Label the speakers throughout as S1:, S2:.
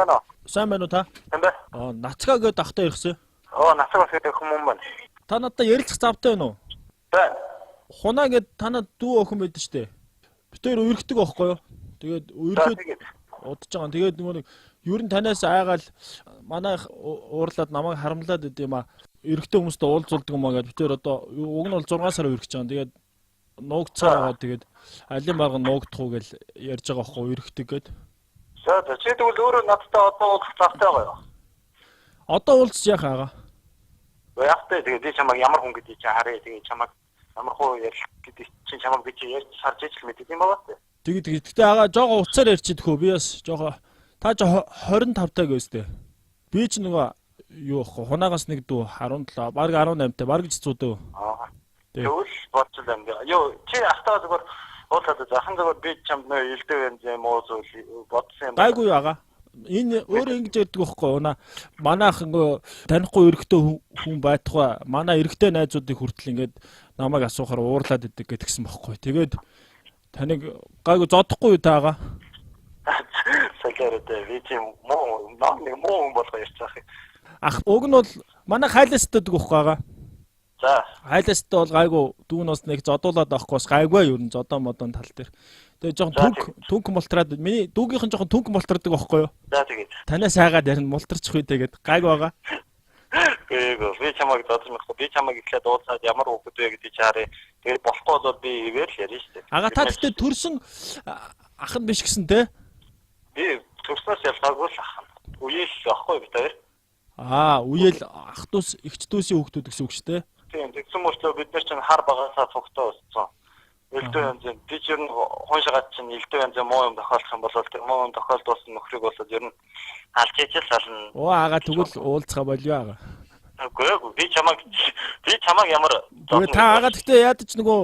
S1: Сайн байна уу?
S2: Сайн байна уу та?
S1: Сайн бай.
S2: Аа, Нацгаа гээд ахтай ирсэн.
S1: Оо, Нацаг бас гэдэг хүмүүн байна.
S2: Та надад ярилцах завтай байна уу?
S1: Байна.
S2: Хунаа гээд танад дүү охин байдаг штэ. Бид хоёр үерхдэг байхгүй юу? Тэгээд үерхэд удаж байгаа. Тэгээд нөгөө нэг ер нь танаас айгаал манай уурлаад намайг харамлаад идэм юм аа. Эрэгтэй хүмүүстэй уулзуулдаг юм аа гэдээ бид хоёр одоо уг нь бол 6 сар үерхэж байгаа. Тэгээд нуугдсаар байгаа. Тэгээд алин барга нуугдах уу гэж ярьж байгаа байхгүй үерхдэг гээд.
S1: За за, чи тэгвэл өөрөө надтай одоо уулзах завтай байгаа юу?
S2: Одоо уулзч яах аага?
S1: Яг тэ, тэгээд би чамайг ямар хүн гэдгийг чи харъя. Тэгээд чамайг ямар хуу ярих гэдэг чинь чамайг би чи ярьж сарж ижил мэддэг юм байгаа тэ.
S2: Тэгээд гэхдээ агаа жоогоо уцаар ярьчих хөө, би бас жоогоо та ч 25 таг байс тээ. Би ч нөгөө юу ахгүй хунаагаас нэг дүү 17 баг 18 та баг ч зүүдөө.
S1: Аа. Тэгвэл болчихлоо юм. Юу чи ахтаа зүгээр уулзаад захан зүгээр би чамд нөө илдэв юм зэм муу зүйл бодсон юм.
S2: Гайгүй юу агаа. Энэ өөрөө ингэж ярьдаг байхгүй унаа манайх ингээ танихгүй эрэгтэй хүн байтугай манай эрэгтэй найзуудыг хүртэл ингээд намайг асуухаар уурлаад идэг гэдгсэн байхгүй. Тэгээд таныг гайгүй зодохгүй юу та агаа?
S1: Солиороо би чи муу нэг муу хүн болгоо ярьж байгаа юм.
S2: Ах уг нь бол манай хайластай гэдэг байхгүй агаа.
S1: За.
S2: Хайластай бол гайгүй дүүн бас нэг зодуулаад авахгүй бас гайгүй ер нь зодоо модон тал дээр. Тэгээ жоохон түнк мултраад миний дүүгийнхэн жоохон түнк мултардаг байхгүй юу?
S1: За тэгээд.
S2: Танаас хайгаад ярина мултарчих үү тэгээд гайгүй байгаа.
S1: Гээгүй би чамайг зодож мэхгүй, би чамайг эхлээд уулзаад ямар хүүхэд вэ гэдгийг харъя. Тэгээд болохгүй бол би ивэр л ярина шүү дээ.
S2: Ага та тэгтээ төрсөн ах нь биш гэсэн те?
S1: Би төрснөөс ялгаагүй л ах нь. Үеэл байхгүй бид хоёр.
S2: Аа, үеэл ах дүүс эгч дүүсийн хүүхдүүд гэсэн үг шүү дээ.
S1: Тийм, тэгсэн мөртлөө бид нар чинь хар багасаа цугтаа өссөн. Элдв янзын би ч ер нь хүн шагаад чинь элдв янзын муу юм тохиолдох юм бол тэр муу юм тохиолдуулсан нөхрийг бол ер нь алж ижил сална.
S2: Оо ага тэгвэл уулзгаа болио ага.
S1: Үгүй ээ, би чамайг ямар
S2: Тэгээ та ага тэгтээ ядаж нөгөө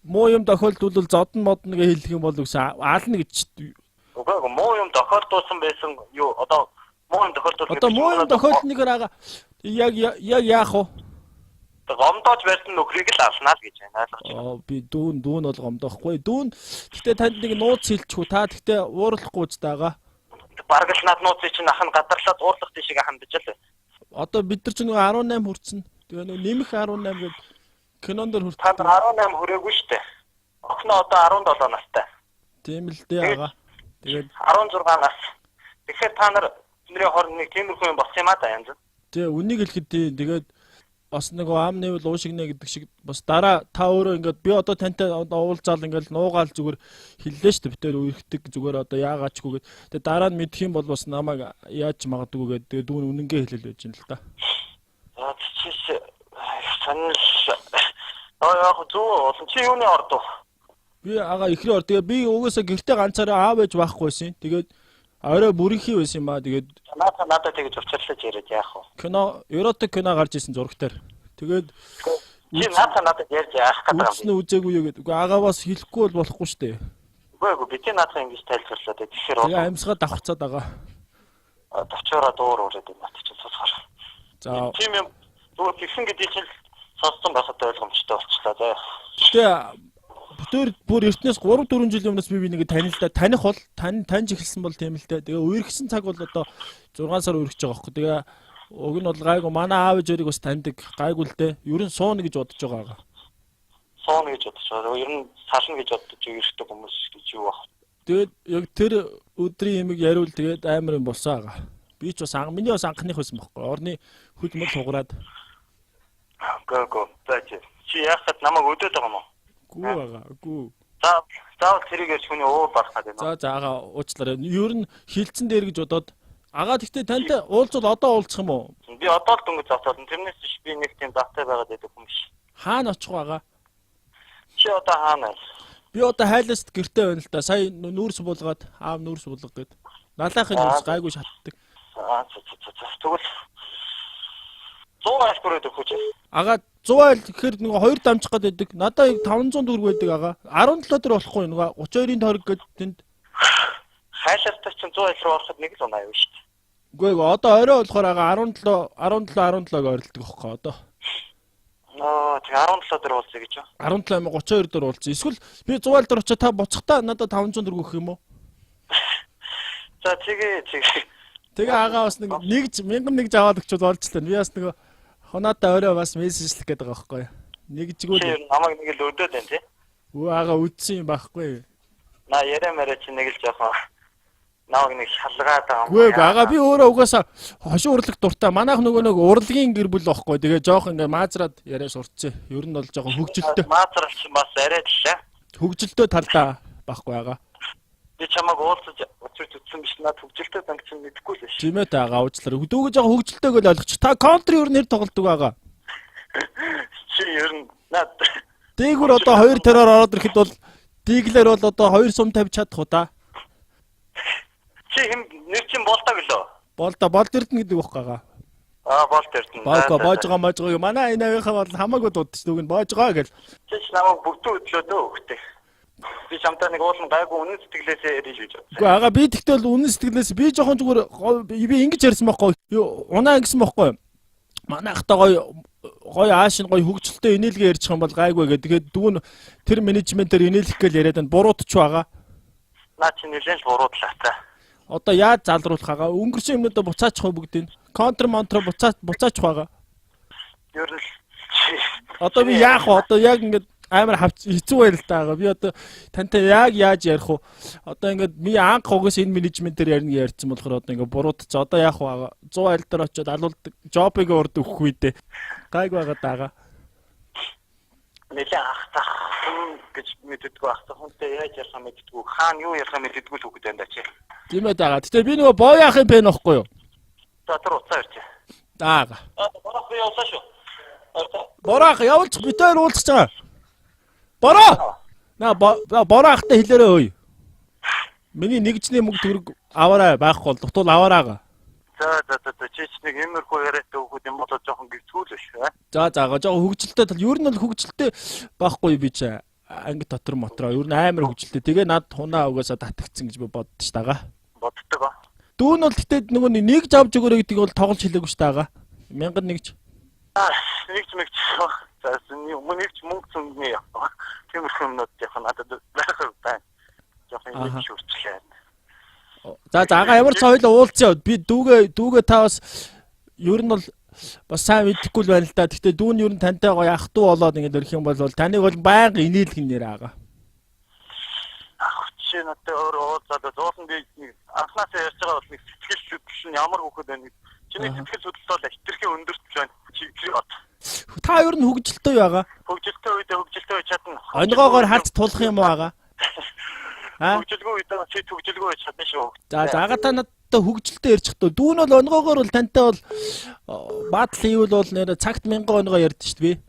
S2: муу юм тохиолдвол зодон модно гэж хэлэх юм бол үгсэн аална гэж.
S1: Үгүй ээ, муу юм тохиолдуулсан байсан юу одоо муу юм тохиолдуулсан.
S2: Одоо муу юм тохиолдсноор ага яг яах вэ?
S1: Гомдоож байсан нөхрийг л алнаа л гэж байна, ойлгож байна.
S2: Аа, би дүүн бол гомдоохгүй. Дүүн гэхдээ танд нэг нууц хэлчихүү. Та гэхдээ уурлахгүй ч даага.
S1: Бараг л над нууцыг чинь ах нь гадарлаад уурлах тийшээ хандаж л.
S2: Одоо бид нар ч нөгөө 18 хүрсэн. Тэгээ нөгөө нэмэх 18 гээд кинон дээр хүрсэн.
S1: Та 18 хүрээгүй шүү дээ. Охиноо одоо 17 настай.
S2: Тийм л дээ ага. Тэгээд
S1: 16 нас. Тэгэхээр та нар бидний хооронд нэг тиймэрхүү юм болсон юм а да янз.
S2: Тэгээ үнийг хэлэхэд тэгээд бас нэг ам нэвэл уушигнэ гэдэг шиг бас дараа та өөрөө ингээд би одоо тантай уулзаал ингээд нуугаал зүгээр хэллээ шүү дээ. Бид тэр үерхдэг зүгээр одоо яагаачгүй гэд. Тэгээ дараа нь мэдх юм бол бас намайг яаж магадгүй гэд тэгээ дүүн үнэнгээ хэлэл байж юм л та.
S1: За чиш сонир аа яг зөв олон чи юуны орд уу?
S2: Би ага ихрийн ор. Тэгээ би угаасаа гэртээ ганцаараа аав ээж байхгүй байсан. Тэгээд орой бүрийнхий байсан юм аа. Тэгээд
S1: надад тэгж учирлаж яриад яах вэ?
S2: Кино, эротик кино гарч исэн зурагтаар. Тэгээд
S1: чи надад ярьж яах гэдэг юм.
S2: Үзсэн үзээгүй юу гэдэг. Үгүй агааваас хэлэхгүй бол болохгүй шүү дээ.
S1: Үгүй би чи надад ингэж тайлбарлаад бай. Тэгэхээр
S2: тэгээ амьсгаа давхцаад байгаа.
S1: Давчаараа дуур ураад байна. Над чинь сонсохоор.
S2: За
S1: тийм юм зүгээр тэгсэн гэдгийг чинь сонссон байхад ойлгомжтой болчихлоо. За.
S2: Гэтэ бүтээр бүр эртнээс 3 4 жилийн өмнөөс би нэг танил л да. Таних бол таньж эхэлсэн бол тийм л дээ. Тэгээ үерхсэн цаг бол одоо 6 сар үерхэж байгаа байхгүй. Тэгээ уг нь бол гайгүй манай аав ээж хоёрыг бас таньдаг. Гайгүй л дээ. Ер нь сууна гэж бодож байгаа аа.
S1: Сууна гэж бодож байгаа. Ер нь сална гэж бодож үерхдэг хүмүүс гэж юу байх.
S2: Тэгээд яг тэр өдрийн имийг яриул тэгээд амар юм болсон аа. Би ч бас миний бас анхных байсан байхгүй. Орны хөл мөл хугараад.
S1: Гөө. За чи яхад намайг өдөөд байгаа юм уу?
S2: Гүү байгаа. Гүү.
S1: Заавал тэрийг ярьж хүний уур барах гэдэг юм.
S2: За агаа уучлаарай. Ер нь хилцэн дээр гэж бодоод агаа тэгтээ тантай уулзвал одоо уулзах юм уу?
S1: Би одоо л дөнгөж завтаална. Тэрнээс биш би нэг тийм завтай байгаад байдаг юм биш.
S2: Хаана очих вэ агаа?
S1: Чи одоо хаана вэ?
S2: Би одоо хайласт гэртээ байна л да. Сая нүүрс буулгаад аав нүүрс буулга гэд. Налаахын нүүрс гайгүй шатдаг.
S1: Аа за. Тэгвэл 100 айл хүрээд өгөх үү чи?
S2: Агаа 100 айл гэхээр нөгөө 2 дамжих гээд байдаг. Надаа 500 төгрөг байдаг агаа. 17 дээр болохгүй нөгөө 32-ын тойрог гээд тэнд.
S1: Хайлалтаа чинь 100 айл руу ороход нэг л унаа юу шүү дээ.
S2: Үгүй ээ одоо орой болохоор агаа 17 17 17-г ойролдог аахгүй одоо.
S1: Аа тэг 17 дээр уулзъя гэж юу?
S2: 17 32 дээр уулзъя. Эсвэл би 100 айл дээр очиж та буцахтаа надад 500 төгрөг өгөх юм уу?
S1: За тэгээ.
S2: Тэгээ агаа бас нэг нэгж 1001 аваад өгчүүд болчлаа. Би бас нөгөө хунаатаа орой бас мессежлэх гээд байгаа байхгүй юу. Нэгжгүй
S1: Чи
S2: л
S1: ер нь намайг нэг л өдөөд байна тий.
S2: Өө агаа үдсэн юм байхгүй.
S1: На яриа мэрэ чи нэг л жоохон намайг нэг шалгаад байгаа юм.
S2: Үгүй агаа би өөрөө угаасаа хошин урлаг дуртай. Манайх нөгөө нэг урлагийн гэр бүл байхгүй. Тэгээ жоох ингээ маазраад яриа сурцсан. Ер нь бол жоохон хөгжилтэй.
S1: Маазрал чи бас арай л шээ.
S2: Хөгжилтэй талдаа байхгүй агаа.
S1: Би чамайг уулзаж учирч үтсэн биш, над хөгжилтэй данг чинь мэдэхгүй л биш.
S2: Тийм ээ та агаа уучлаарай. Дүүгээ жоохон хөгжилтэйг л ойлгоч. Та контр ер нь нэр тоглодог байгаа.
S1: Чи ер нь над
S2: Дээгүр одоо 2 тэрээр ороод ирэхэд бол диглэр бол одоо 2 сум тавьж чадах уу та?
S1: Чи хэм нэр чинь болдог лөө.
S2: Болдо болд эрдэнэ гэдэг байхгүй байгаа.
S1: Аа, болт эрдэнэ.
S2: Боожго боожго можго манай энэ авийнхаа бол хамаагүй дуудчих дүүг нь боожгоо гэл.
S1: Чи ч намайг бүгдөө өдлөө дөө хөхтэй. Би чамтай нэг уулын гайгүй үнэн сэтгэлээсээ ярих гэж бодсон.
S2: Үгүй ага, би тэгтэл үнэн сэтгэлээс би жоохон зүгээр би ингэж ярьсан байхгүй юу? Унаа ингэсэн байхгүй юу? Манай ахтай гоё гоё ааш нь гоё хөгжилтэй инээлгээ ярьчих юм бол гайгүй гэдэг. Тэгээд дүүн тэр менежментээр инээлэх гээл яриад байна. Буруутч байгаа.
S1: Наа чи нэлээд л буруудлаа та.
S2: Одоо яаж залруулах ага? Өнгөрсөн юмнуудаа буцаачих уу бүгдийг? Контр монтро буцаачих байгаа.
S1: Ер нь л чи
S2: Одоо би яах вэ? Одоо яг ингээд амар хавц хэцүү байл та байгаа. Би одоо тантай яг яаж ярих вэ? Одоо ингээд би анх угаас энэ менежментээр ярина гэж ярьсан болохоор одоо ингээд буруутч одоо яах вэ? 100 айл дээр очиод алуулдаг жобыг урд өгөх үү дээ. Гайг байгаа даага.
S1: Нэлээд ах зах хүн гэж мэддэггүй, ах зах хүнтэй яаж ярихаа мэддэггүй, хаана юу ярихаа мэддэггүй л хүүхэд байна да чи.
S2: Тийм ээ даага. Гэтэ би нөгөө боо яахын пен واخгүй юу?
S1: За, тэр уцаа ирч.
S2: Даага.
S1: Аа, борох би явлаа шүү. Ортой.
S2: Бораах явуулчих, бид хоёр уулзах байгаа. Бороо. На бороо ахтай хэлээрэй өөй. Миний нэгжний мөнгө төгрөг аваарай, байхгүй бол дутуул аваарай.
S1: За за за за, чи ч нэг иймэрхүү яриатай хүүхэд юм болоо жоохон гизгүүл биш аа.
S2: За за, жоохон хөгжилтэй тал ер нь бол хөгжилтэй байхгүй би чи анги дотор мотроо ер нь амар хөгжилтэй. Тэгээ над хунаа угаасаа татгцсан гэж би боддоо ш тагаа.
S1: Боддог аа.
S2: Дүүн бол гэтээ нөгөө нэг жавж өгөөрэй гэдгийг бол тоглож хэлээгүй ш тагаа. 1001.
S1: Аа, нэгч мэгч. За, нэгч мөнгө цөмгний яах. Тиймэрхүү юмнууд яг надад байх байна. Жоохон юм шүрчлээ.
S2: За за ага, ямар ч хоёлоо уулзъя. Би дүүгээ та бас ер нь бол бас сайн мэдэхгүй л байна л да. Гэхдээ дүүн ер нь тантай гоё ах トゥ болоод ингээд өрөх юм бол таныг бол байнга инээлэх юм нэр ага.
S1: Ах чи надад өөрөө уулзаад зуулан би нэг анхнаасаа ярьж байгаа бол нэг сэтгэл хөдлөл нь ямар хүүхэд байна. Чиний сэтгэл хөдлөл бол хитрхи өндөрт байна. Чи бод.
S2: Та ер нь хөгжилтэй юу ага?
S1: Хөгжилтэй үедээ хөгжилтэй байж чадна.
S2: Онгоогоор харц тулах юм уу ага? Аа?
S1: Хөгжилгүй үедээ чи хөгжилгүй байж чадна шүү.
S2: За за ага, та надтай хөгжилтэй ярьчих тоо. Дүүн бол онгоогоор бол тантай бол баатал хийвэл бол нэр цагт 1000 онгоо ярьдэн шүү дээ би.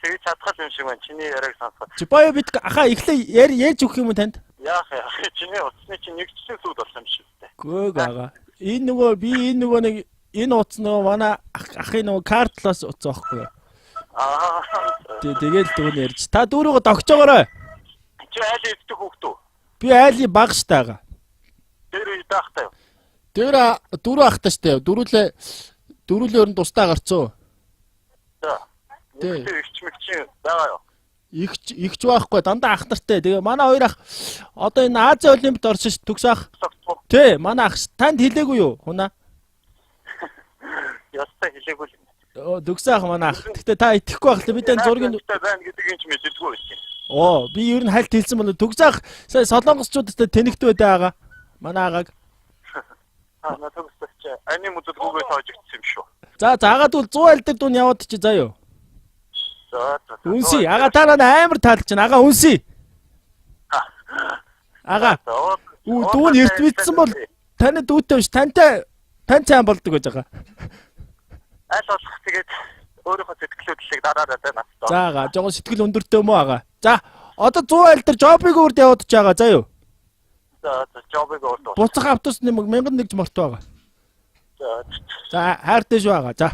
S1: Тэгж чадхал юм шиг байна. Чиний яриаг сонсоход.
S2: Чи боё бит аха эхлээ ярьж өгөх юм уу танд?
S1: Яах яах, чиний утасны чинь нэгдсэн сүд болсон юм шиг үү.
S2: Гөөг ага. Энэ нөгөө би энэ нөгөө нэг энэ утас нөгөө манай ахын нөгөө картлаас утас байхгүй юу?
S1: Аа.
S2: Тэгэл дүүн ярьж. Та дүүрүүгөө догчоогоорой.
S1: Чи айл идэх хүүхэд үү?
S2: Би айлын баг штэ ага.
S1: Тэр үед ахтай юу?
S2: Тэр дөрөв ахтай штэ. Дөрүлээ ер нь тусдаа гарцсан.
S1: За.
S2: Тий.
S1: Игч мэгч байгаа юу?
S2: Игч байхгүй, дандаа ах нартай. Тэгээ манай хоёр ах одоо энэ Азийн Олимпиад орсон ш төгс ах. Тий, манай ах танд хэлээгүй юу? Хунаа.
S1: Ястай хэлээгүй л юм.
S2: Төгс ах манай ах. Гэтэ та итгэхгүй байх л би тань зургийн
S1: байна гэдэг юм ч мэддэггүй байсан.
S2: Оо, би ер нь хальт хэлсэн бол төгс ах сая солонгосчуудтай тэнэгтэй байдаг ага. Манай агааг.
S1: Аа, надад төгс чи ани мүдэлгүйгээ тоожигдсан юм шүү.
S2: За за агаад бол 100 айл дээр дуун яваад чи заа юу.
S1: За за.
S2: Үнсий. Ага, та нараа амар таалж байна. Ага, үнсий. Ага. Үү, дүүн эрт мэдсэн бол таны дүүтэй биш, тантай тань цайн болдог гэж байгаа.
S1: Аль болох тэгээд өөрийнхөө сэтгэл хөдлөлийг дараарай да надад.
S2: За ага, жоохон сэтгэл өндөртэй юм уу ага. За, одоо 100 айл дээр жобыг үрд яваад ч байгаа заа юу.
S1: За за, жобыг үрд.
S2: Буцах автобус нэмэг 1001 морт байгаа.
S1: За.
S2: За, хайртай шүү ага. За.